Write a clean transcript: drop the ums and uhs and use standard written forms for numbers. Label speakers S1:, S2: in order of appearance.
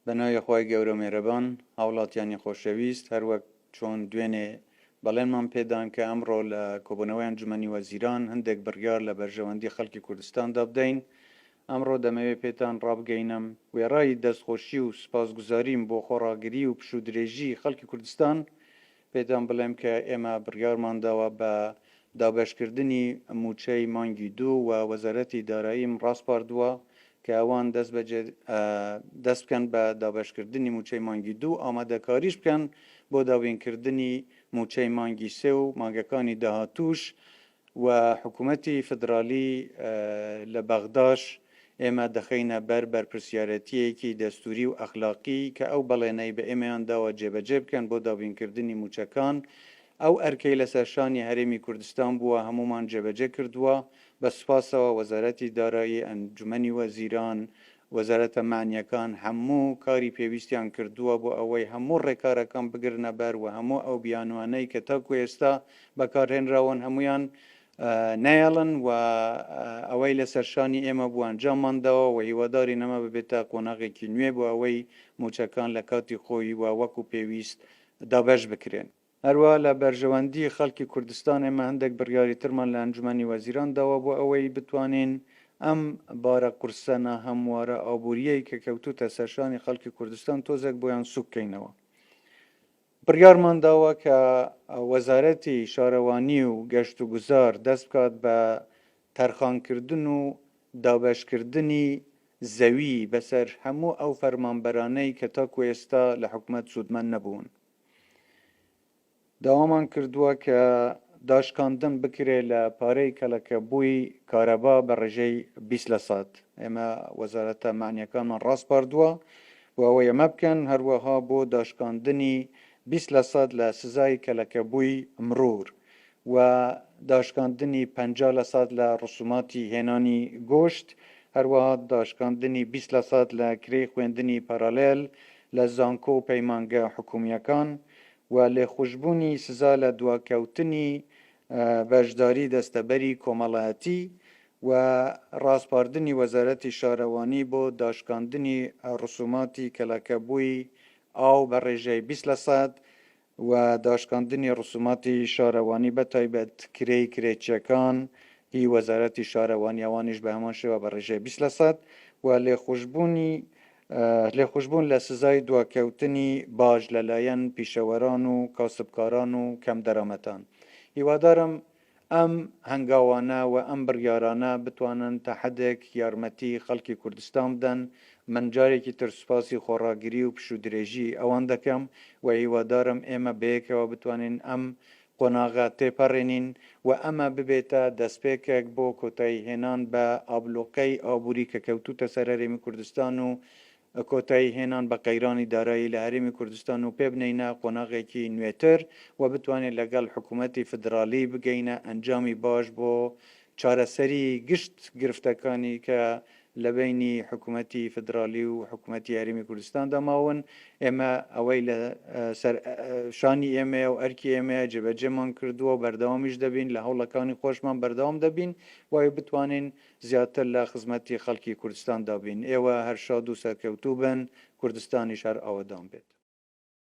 S1: بە ناوی خوای گەورە و مێرەبان. هاوڵاتیانی خۆشەویست، هەروەک چۆن دوێنێ بەڵێنمان پێدان کە ئەمڕۆ لە کۆبوونەوەی ئەنجومەنی وەزیران هەندێک بڕیار لە بەرژەوەندی خەڵکی کوردستاندا بدەین، ئەمڕۆ دەمەوێ پێتان ڕابگەینم وێڕای دەستخۆشی و سوپاسگوزاریم بۆ خۆڕاگری و پشوودرێژی خەڵکی کوردستان، پێتان بڵێم کە ئێمە بڕیارمان داوە بە دابەشکردنی مووچەی مانگی دوو و وەزارەتی داراییم ڕاسپاردووە کە ئەوان دەست بەجێ دەست بکەن بە دابەشکردنی مووچەی مانگی دوو، ئامادەکاریش بکەن بۆ دابینکردنی مووچەی مانگی سێ و مانگەکانی داهاتووش و حکومەتی فیدرالی لە بەغداش ئێمە دەخەینە بەر بەرپرسیارێتییەکی دەستووری و ئەخلاقی کە ئەو بەڵێنەی بە ئێمەیان داوە جێبەجێ بکەن بۆ دابینکردنی مووچەکان. ئەو ئەرکەی لەسەر شانی هەرێمی کوردستان بووە هەموومان جێبەجێ کردووە. بە سوپاسەوە وەزارەتی دارایی، ئەنجومەنی وەزیران، وەزارەتە مەعنییەکان هەموو کاری پێویستیان کردووە بۆ ئەوەی هەموو ڕێکارەکان بگرنە بەر و هەموو ئەو بیانوانەی کە تاکو ئێستا بەکارهێنراون هەموویان نایەڵن و ئەوەی لەسەر شانی ئێمە بوو ئەنجاممان داوە و هیوادارین ئەمە ببێتە قۆناغێکی نوێ بۆ ئەوەی مووچەکان لە کاتی خۆی و وەکو پێویست دابەش بکرێن. هەروەها لە بەرژەوەندی خەڵکی کوردستان ئێمە هەندێک بڕیاری ترمان لە ئەنجومەنی وەزیران داوە بۆ ئەوەی بتوانین ئەم بارە قورسە ناهەموارە ئابوورییەی کە کەوتووتە سەرشانی خەڵکی کوردستان تۆزێک بۆیان سووک کەینەوە. بڕیارمان داوە کە وەزارەتی شارەوانی و گەشتوگوزار دەست بکات بە تەرخانکردن و دابەشکردنی زەوی بەسەر هەموو ئەو فەرمانبەرانەی کە تاکو ئێستا لە حکومەت سوودمەند نەبوون. داوامان کردووە کە داشکاندن بکرێ لە پارەی کەڵەکەبووی کارەبا بە ڕێژەی 20 لە سەد. ئێمە وەزارەتە مەعنیەکانمان ڕاسپاردووە بۆ ئەوەی ئەمە بکەن، هەروەها بۆ داشکاندنی 20 لە سەد لە سزای کەلەکەبووی مرور و داشکاندنی 50 لە سەد لە ڕسوماتی هێنانی گۆشت، هەروەها داشکاندنی 20 لە سەد لە کرێی خوێندنی پارالێل لە زانکۆ و پەیمانگە حکومییەکان و لێخوشبوونی سزا لە دواکەوتنی بەشداری دەستەبەری کۆمەڵایەتی و ڕاسپاردنی وەزارەتی شارەوانی بۆ داشکاندنی ڕسوماتی کەلەکەبووی ئاو بە ڕێژەی 20 لە سەد و داشکاندنی ڕسوماتی شارەوانی بە تایبەت کرێی کرێچیەکان هی وەزارەتی شارەوانی ئەوانیش بە هەمان شێوە بە ڕێژەی 20 لە سەد و لێخوشبوونی لێخوشبوون لە سزای دواکەوتنی باج لەلایەن پیشەوەران و کاسبکاران و کەمدەرامەتان. هیوادارم ئەم هەنگاوانە و ئەم بڕیارانە بتوانن تا حەدێک یارمەتی خەڵکی کوردستان بدەن. من جارێکی تر سوپاسی خۆڕاگری و پشوودرێژی ئەوان دەکەم و هیوادارم ئێمە بەیەکەوە بتوانین ئەم قۆناغە تێپەڕێنین و ئەمە ببێتە دەستپێکێک بۆ کۆتایی هێنان بە ئابلوقەی ئابووری کە کەوتووتە سەر هەرێمی کوردستان و کۆتایی هێنان بە قەیرانی دارایی لە هەرێمی کوردستان و پێبنێینە قۆناغێکی نوێتر و بتوانین لەگەڵ حکوومەتی فیدراڵی بگەینە ئەنجامی باش بۆ چارەسەری گشت گرفتەکانی کە لە بەینی حکومەتی فیدرالی و حکومەتی هەرێمی کوردستاندا ماون، ئێمە ئەوەی لە سەر شانی ئێمەیە و ئەرکی ئێمەیە جێبەجێمان کردووە و بەردەوامیش دەبین لە هەوڵەکانی خۆشمان بەردەوام دەبین بۆ ئەوەی بتوانین زیاتر لە خزمەتی خەڵکی کوردستاندا بین. ئێوە هەر شاد و سەرکەوتوو بن، کوردستانیش هەر ئاوەدان بێت.